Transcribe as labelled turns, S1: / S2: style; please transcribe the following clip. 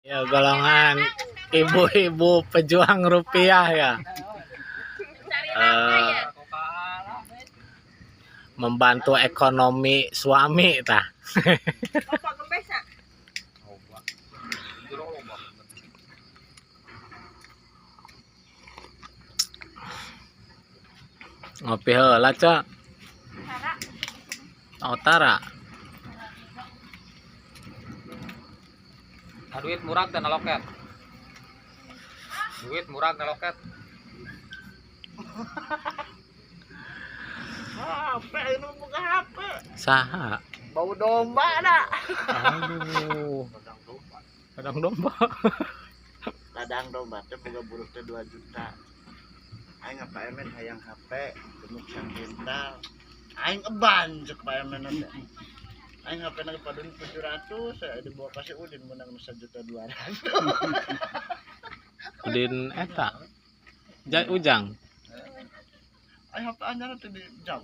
S1: Ya, golongan ibu-ibu pejuang rupiah ya. Eh, membantu ekonomi suami tah.
S2: Bapak gembes ah.
S1: Ngopi heula, Cak. Oh, tara.
S3: Nah, duit murah dan loket. Duit murah dan loket.
S4: HP ini buka HP.
S1: Saha?
S4: Bau domba dah.
S1: Aduh. Ladang domba.
S4: Ladang domba teh boga buruh teh 2 juta. Aing apa emen hayang HP gemuk sang kintal. Aing eban cek Pak Emen teh. Aing HP na padun 700, saya dibawa kasih Udin menang 1.200.000.
S1: Udin eta. Ujang.
S4: Aing HP anyar teh di jam.